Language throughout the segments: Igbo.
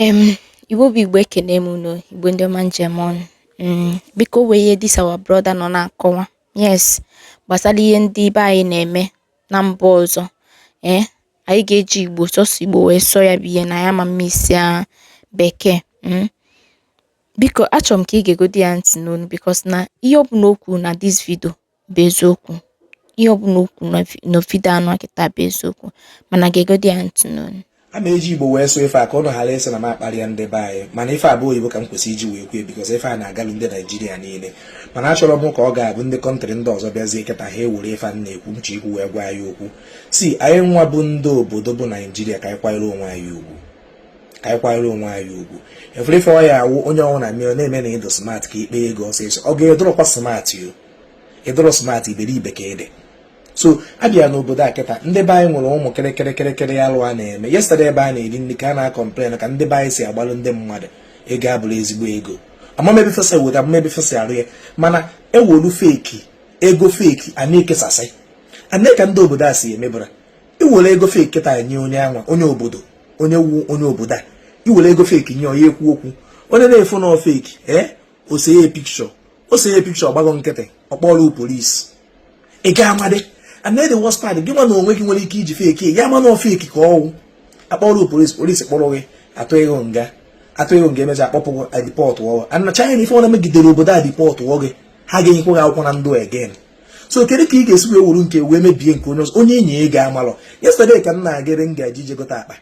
Igbo bụ Igbo, ekene m unu. Igbo ndị ọma, njem ọnụ. Biko, wee ihe this our brother nọ na-akọwa, yes, gbasara ihe ndị be anyị na-eme na mba ọzọ. Anyị ga-eji Igbo, sọsọ Igbo, wee sụọ ya bụ ihe na ya ma mma isi a bekee. Biko, achọrọ m ka ị ga-egodi ya ntị n'onu, because na ihe ọbụla o kwuru na this video bụ eziokwu. Ihe ọbụla o kwuru na video anụ kịta bụ eziokwu, mana ga-egodi ya ntị n'onu. A ma eji Igbo wee sụọ ife a ka ụnụ ghara ịsị na m akparịa ndị be anyị, mana ife a bụ oyibo ka m kwesịrị iji wee kwue, because ife a na-agalụ ndị Naijiria niile. Mana achọrọ m ka ọ ga-abụ ndị country ndị ọzọ bịazie kịta, ha ewere ife a na-ekwu nche ikwu wee gwa anyị okwu si anyị nwa bụ ndị obodo bụ Naijiria, ka anyị kwanyere onwe anyị ugwu, ka anyị kwanyere onwe anyị ugwu. Efere ife ọ ya awụ onye ọnwụ na mmiri na-eme na ịdụ smart ka ikpe ego ọsịsọ, ọ ga-edọrọkwa smart yo, ịdọrọ smart iberibe ka ịdị. So abịa n'obodo a kịta, ndị be anyị nwere ụmụ kịrịkịrị kịrịkịrị alụ a na-eme. Yesterday, ebe a na-eri nri ka a na-acomplain ka ndị be anyị si agbalụ ndị mmadụ ego abụrụ ezigbo ego. Amamebe fesa weta, amamebe fesa arụ ya, mana ewolu fake ego, fake a na-ekesasị a na ka ndị obodo a si emebara. Iwere ego fake kịta nye onye anwa, onye obodo, onye wu onye obodo a, iwere ego fake nye onye ekwu okwu, onye na-efu na fake ee, oseye picture, oseye picture, ọgbago nkịtị, ọkpọrọ polisi. Ị ga-amadị. And then the worst part, gị nwa na onwe gị nwere ike iji fake ya, ama na fake ka ọwụ, akpọrọ polisi, polisi kpọrọ gị, atụ ego nga, atụ ego nga, emecha akpọpụ gị, deport ọgụ. And na China, ife ọ na-emegidere obodo a, deport gị, ha ga-enyekwa gị akwụkwọ na ndụ again. So kedu ka ị ga-esi wee wuru nke wee mebie nke onye ọzọ, onye enyi ego amalọ? Yesterday ka m na-aga ebe m ga-eji ije gote akpa.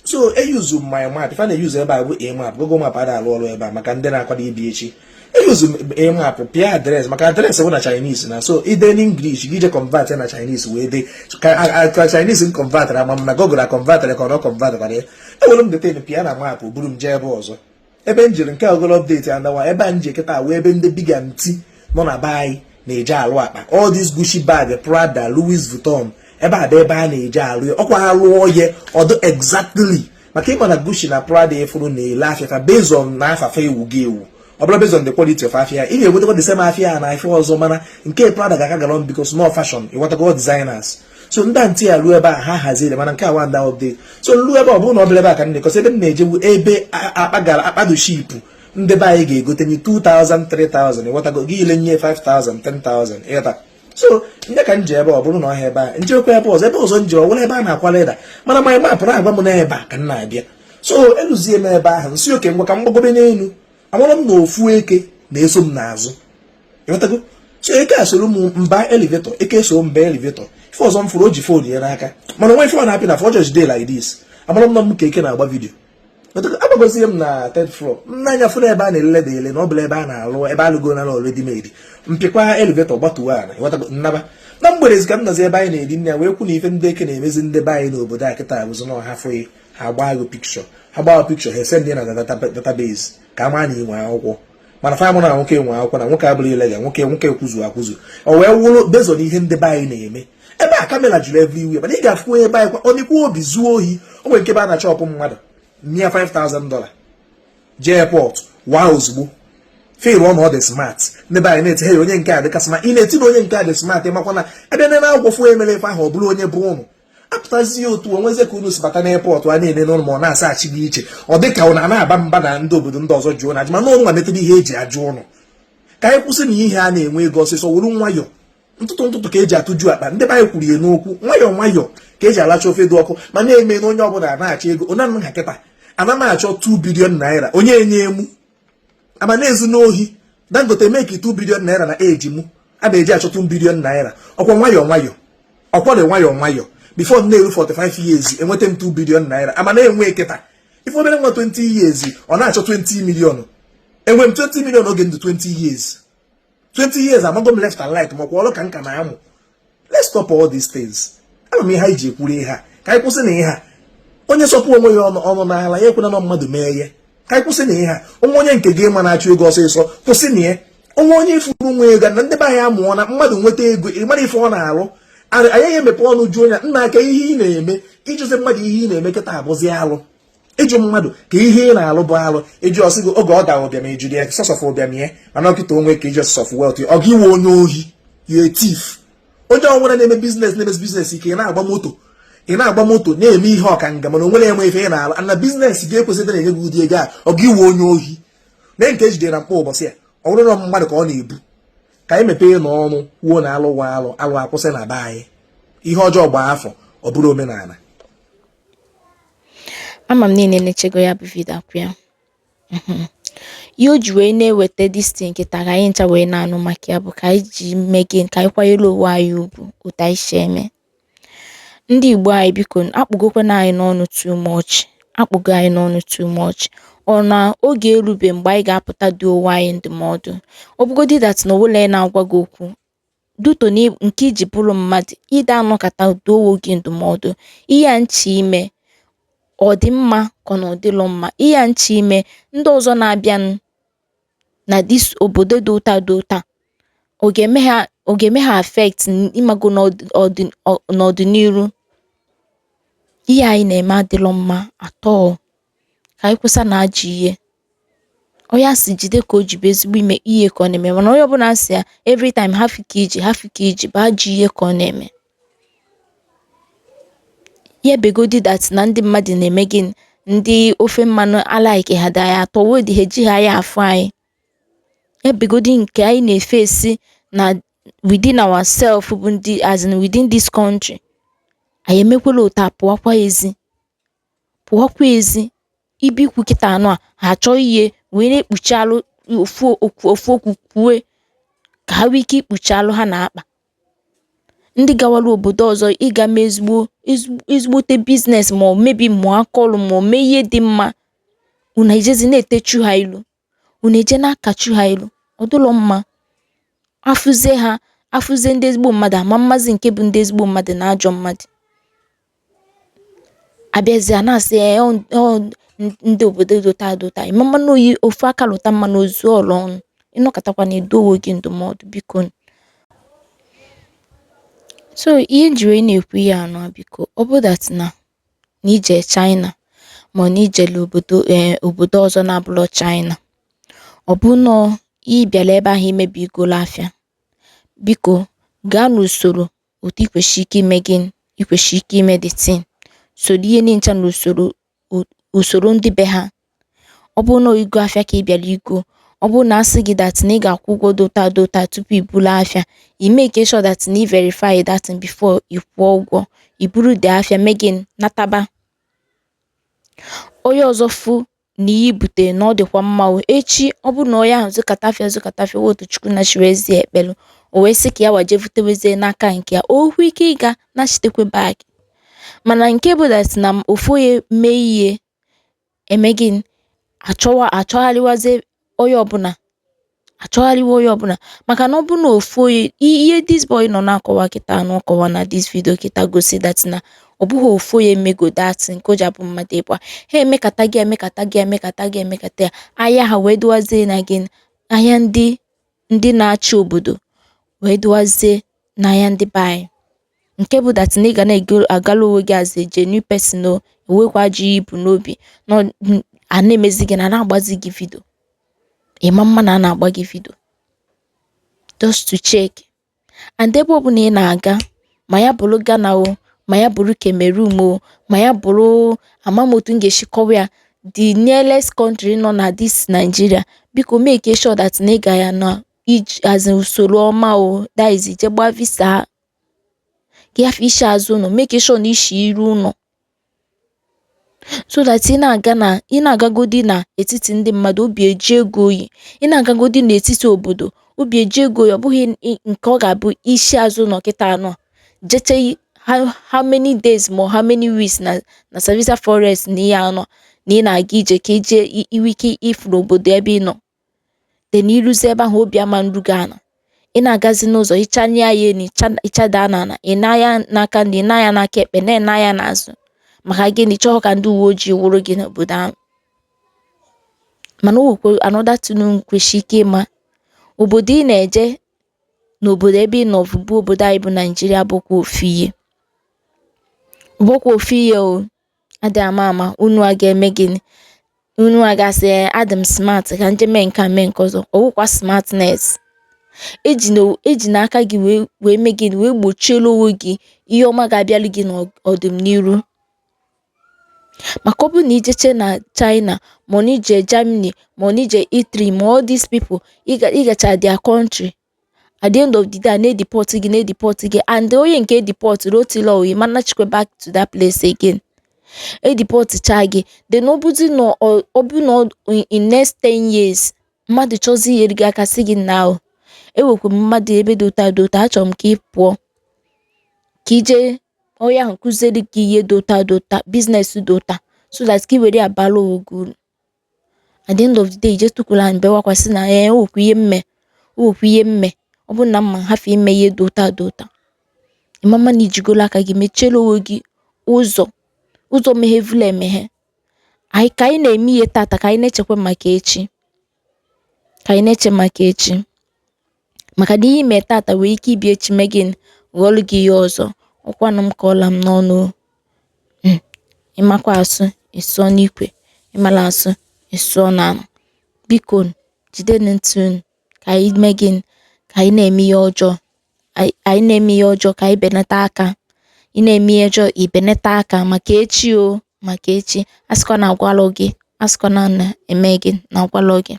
So eyuzu my map. Ife a na-eyuzu ebe a bụ A map. Google Map ada alụ ọrụ ebe a maka ndị na-akwado ibi echi. Eyuzu A map, pịa address, maka address bụ na Chinese, na so ide n'English, gị je convert ya na Chinese wee dee ka Chinese m convert ama m na Google a convert ka ọ na convert kwara ya. Ewere m deten pịa na map, buru m jee ebe ọzọ, ebe m jiri nke ogolo update andawa. Ebe a nje kịta wee ebe ndị big aunty nọ na be anyị na-eje alụ akpa, all this Gucci bag, Prada, Louis Vuitton. Ebe a bụ ebe a na-eje alụ ya. Ọkwa ha lụọ ya ọdụ exactly, maka ịma na Gucci na Prada efuru na-ele afịa fa based on na afafa ewu gị ewu, ọ bụla based on the quality of afịa. Ị ga-enwetakwa the same afịa na afịa ọzọ, mana nke Prada ga-aka galon because no fashion, ịghọtago, designers. So ndị aunty ya ruo ebe a, ha haziri, mana nke a wanda update. So nlu ebe ọ bụrụ na ọ bụla ebe a ka m na-ekọsị, ebe m na-ejewu, ebe akpa gara akpado ship, ndị be anyị ga-egote nye 2000, 3000, ịghọtago, gị ile nye 5000, 10,000, ịghọta. So ndị ka m ji ebe ọ bụrụ na ọhịa ebe a njekwa ebe ọzọ, ebe ọzọ m ji ọ wụrụ ebe a na-akwa leather, mana my map na-agwa m n'ebe a ka m na-abịa. So eluzie m ebe ahụ, nsi oke ngwa ka m gbagobe n'elu. Amara m na ofu eke na-eso m n'azụ, ịghọtago. So eke a soro m mba elevator, eke so mba elevator. Ife ọzọ m fụrụ, o ji phone ya n'aka, mana nwa ife ọ na-apị na for just dey like this. Amara m na m ka eke na-agba video. Agbagozie m na third floor, n'anya fụrụ ebe a na-elele dị ele na ọ bụla ebe a na-alụ, ebe alụgo na already made. Mpịkwa elevator, gbatuo ala, ịghọtago, nnaba na mgbede ka m nọzi ebe anyị na-eri nri ya, wee kwu na ife ndị eke na-emezi ndị be anyị n'obodo a kịta bụzi na ọha fụghị ha gbaa gị picture, ha gbaa picture, ha esend ya na database ka a maa na inwe akwụkwọ. Mana fa mụ na nwoke nwe akwụkwọ na nwoke abụrụ illegal, nwoke nwoke ekwuzu akwụzu. O wee wụrụ based on ihe ndị be anyị na-eme ebe a, camera juru everywhere, mana ị ga-afụ onye be anyị kwa ọ dịkwa obi zuo ohi. O nwere nke ebe a na-achọpụ mmadụ mịa $5,000 jee airport waa ozugbo feel ọ na ọ dị smart. Ndị be anyị na-eti, "Hey, onye nke a dịka smart." Ị na-eti na onye nke a dị smart, ịmakwa na ebe na akwụkwọ fụ emere ife ahụ, ọ bụrụ onye bụ ụnụ apụtazie otu onwezie ka unu si bata n'airport a na-ene n'ụlọ, ma ọ na-asaghachi gị iche, ọ dị ka ọ na-aba mba na ndị obodo ndị ọzọ jụọ na ajụ, mana ụnụ nwa metere ihe eji ajụ ụnụ. Ka anyị kwụsị na ihe a na-enwe ego ọsịsọ. Wuru nwayọ, ntụtụ ntụtụ ka eji atụju akpa. Ndị be anyị kwuru ya n'okwu, nwayọọ nwayọọ ka eji alacha ofe dị ọkụ. Ma na-eme na onye ọbụla na-achọ ego onye ha kịta, ana m achọ 2 billion naira, onye enye emu ama na-ezu n'ohi. Dangote make 2 billion naira na eji mụ a na-eji achọ 2 billion naira. Ọkwa nwayọọ nwayọọ, ọkwọrị nwayọọ nwayọọ, before m na-eru 45 years, enweta m 2 billion naira. Ama na-enwe kịta ife obere nwa 20 years, ọ na-achọ 20 million. Enwe m 20 million oge ndụ 20 years, 20 years amago m left and right, makwa ọrụ ka nka na-amụ. Let's stop all these things. Ama m ihe anyị ji ekwuru ihe a, ka anyị kwụsị na ihe a. Onye sọpụ onwe ya ọnụ ọnụ n'ala ya, ekwena na mmadụ mee ihe. Ka anyị kwụsị na ihe a. Onwe onye nke gị ma na-achụ ego ọsịsọ, kwụsị na ya. Onwe onye ifuru nwe ego na ndị be anyị amụọ na mmadụ nweta ego, ị mara ife ọ na-alụ. Anyị emepe ọnụ jụọ onye nna aka ihe ị na-eme. Ịjụzi mmadụ ihe ị na-eme kịta abụzi alụ. Ịjụ mmadụ ka ihe ị na-alụ bụ alụ. Ịjụ ọsị gị oge ọ dara ụbịam, ejiri ya source of ụbịam ya, mana ọkịta onwe ka iji source of wealth. Ọ gị iwe onye ohi, you a thief. Onye ọbụla na-eme business, na-emezi business ike, ị na-agba moto, Ị na-agba moto, na-eme ihe ọkanga, mana onwere enwe ife ị na-alụ na business ga-ekwesịrị na-enye gị ụdị ego a. Ọ gị iwe onye ohi mee nke ejidere na mkpọ ụbọchị a, ọ bụrụ na mmadụ ka ọ na-ebu. Ka anyị mepee n'ọnụ kwuo na alụ wa alụ alụ akwụsị na be anyị. Ihe ọjọọ gbaa afọ, ọ bụrụ omenala. Ama m niile na-echego ya bụ video akwụ ya. Ihe o ji wee na-eweta this thing kịta ka anyị ncha wee na-anụ maka ya bụ ka anyị ji mee gịnị? Ka anyị kwanyere onwe anyị ugwu otu anyị si eme. Ndị Igbo anyị, biko, akpụgokwana anyị n'ọnụ too much, akpụgo anyị n'ọnụ too much. Ọ na oge erube mgbe anyị ga-apụta dị onwe anyị ndụmọdụ. Ọ bụgodi that na onwere na-agwa gị okwu duto na nke iji bụrụ mmadụ, ide anọkata duo onwe gị ndụmọdụ. Ihe a nche ime, ọ dị mma ka ọ na ọ dịlọ mma? Ihe a nche ime, ndị ọzọ na-abịa na this obodo dị ụta dị ụta, ọ ga-eme ha affect, ịmago, n'ọdịnihu? Ihe anyị na-eme adịlọ mma atọ. Ka anyị kwụsa na ajọ ihe. Onye a sị jide ka o ji bụ ezigbo ime ihe ka ọ na-eme, mana onye ọbụla asị ya every time hafụ ka iji hafụ ka iji bụ ajọ ihe ka ọ na-eme. Ya begodi that na ndị mmadụ na-eme gịnị, ndị ofe mmanụ a-like ha da ya atọ wedi, ha ejighị anya afụ anyị. Ya begodi nke anyị na-efe esi na within ourselves bụ ndị, as in within this country, anyị emekwela otu a pụwakwa ezi, pụwakwa ezi. Ibe ikwu kịta anụ a, ha achọ ihe wee na-ekpuchi alụ ofu ofu okwu kwue ka ha nwee ike ikpuchi alụ ha na-akpa. Ndị gawara obodo ọzọ ịga mee ezigbo ezigbote business, ma ọ mebi mụọ aka ọrụ, ma ọ mee ihe dị mma, unu ejezi na-etechu ha ilu, unu eje na-akachu ha ilu. Ọ dịlọ mma. Afụzie ha, afụzie ndị ezigbo mmadụ, ama mmazi nke bụ ndị ezigbo mmadụ na ajọ mmadụ. Abịazie a na-asị ọ ndị obodo dị ụta dị ụta. Ịma mmanụ oyi ofu aka lụta mmanụ ozu ọla ọnụ. Ịnọkọtakwa na edo onwe gị ndụmọdụ, biko. So ihe m ji wee na-ekwu ihe anọ a, biko, ọ bụ that na ije China, ma ọ na ijele obodo obodo ọzọ na-abụlọ China, ọ bụ nọọ ị bịara ebe ahụ imebi igolo afịa, biko gaa n'usoro otu ikwesị ike ime gịnị, ikwesị ike ime the thing. Soro ihe nincha n'usoro, usoro ndị be ha. Ọ bụrụ na igo afịa ka ị bịara igo, ọ bụrụ na asị gị that na ị ga-akwụ ụgwọ dị ụta dị ụta tupu i buru afịa, i make sure that na ị verify that thing before ị kwụọ ụgwọ. I buru the afịa, mee gịnị, nataba. Onye ọzọ fụ na ihe i butere na ọ dịkwa mma o, echi ọ bụrụ na onye ahụ zụkata afịa, zụkata afịa, otu Chukwu na chi wee zie ekpelu, o wee sị ka ya waje vutewezie n'aka nke ya, o hụ ike ịga nachitekwe back. Mana nke bụ that na ofu onye mee ihe eme gịnị, achọwa achọgharịwazie onye ọbụla, achọgharịwa onye ọbụla, maka na ọ bụ na ofu onye. Ihe this boy nọ na-akọwa kịta na ọkọwa na this video kịta gosi that na ọ bụghị ofu onye mego that nke o ji abụ mmadụ ịbụa ha emekata gị, emekata gị, emekata gị, emekata ya, ahịa ha wee dịwazie na gịnị, ahịa ndị na-achị obodo wee dịwazie n'ahịa ndị be anyị. Nke bụ that na ị ga na-agala onwe gị as a genuine person o enwekwa ajọ ihe ibu n'obi na a na-emezi gị na na-agbazi gị video. Ịma mma na a na-agba gị video just to check. And ebe ọbụla ị na-aga, ma ya bụrụ Ghana o, ma ya bụrụ Cameroon o, ma ya bụrụ, ama m otu m ga-esi kọwa ya, the nearest country nọ na this Nigeria, biko make sure that na ị ga ya na iji as in usoro ọma o, that is ije gbaa visa ka ya isi azụ ụlọ, make sure na isi iru ụlọ, so that ị na-aga na ị na-agagodi n'etiti ndị mmadụ, obi eji ego oyi. Ị na-agagodi n'etiti obodo, obi eji ego oyi. Ọ bụghị nke ọ ga-abụ isi azụ ụlọ kịta anọ jeche how many days ma how many weeks na Sambisa Forest na ihe anọ na ị na-aga ije ka ije iwe ike ịfụ n'obodo ebe ị nọ. Then iruzi ebe ahụ, obi ama nru gị ana. Ị na-agazi n'ụzọ, ịchanye ya elu, ịchada n'ala, ị na-anya n'aka nri, ị na-anya n'aka ekpe, na-ene anya n'azụ. Maka gịnị? Chọọ ka ndị uwe ojii wụrụ gị n'obodo ahụ. Mana o nwekwa another thing kwesị ike ịma: obodo ị na-eje na obodo ebe ị nọ bụ obodo anyị bụ Naijiria bụkwa ofu ihe, bụkwa ofu ihe o. Adị ama ama unu a ga-eme gịnị, unu a ga-asị, "Adị m smart ka nje mee nke a, mee nke ọzọ." Ọ wụkwa smartness. Eji n'aka gị wee mee gịnị? Wee gbochielu onwe gị ihe ọma ga-abịalụ gị n'ọdịnihu. Maka ọ bụrụ na ijeche na China, ma ọ na ije Germany, ma ọ na ije Italy, ma all these people ịgacha their country, at the end of the day, a na-edeport gị, na-edeport gị. And onye nke edeport rotilo ma nachikwa back to that place again, edeport cha gị. Then ọ bụzi na ọ bụ na in next 10 years, mmadụ chọzi inyere gị aka, sị gị na o ewekwa m mmadụ ebe dị ụta dị ụta, achọrọ m ka ị pụọ ka ije, onye ahụ kụziere gị ihe dị ụta dị ụta, business dị ụta, so that ka ị were ya bara onwe gị uru. At the end of the day, ije tukwuru anyị bewakwasị na ee, o nwekwa ihe mme, o nwekwa ihe mme, ọ bụrụ na mma hafe ime ihe dị ụta dị ụta. Ịmama na ijigolo aka gị mechiere onwe gị ụzọ, ụzọ meghevula emeghe. Anyị ka anyị na-eme ihe tata, ka anyị na-echekwa maka echi, ka anyị na-eche maka echi, maka na ihe ime tata nwere ike ịbịa echi mee gịnị? Ghọọlụ gị ihe ọzọ. Ọkwanụ m kọọla m n'ọnụ. Ịmakwa asụ, ịsụọ n'ikwe; ịmala asụ, ịsụọ n'ala. Biko jidenụ ntị unu ka anyị mee gịnị? Ka anyị na-eme ihe ọjọọ, anyị na-eme ihe ọjọọ, ka anyị benata aka. Ị na-eme ihe ọjọọ, ị benata aka maka echi o, maka echi. Asịkwa na agwalụ gị, asịkwa na na-eme gị na agwalụ gị.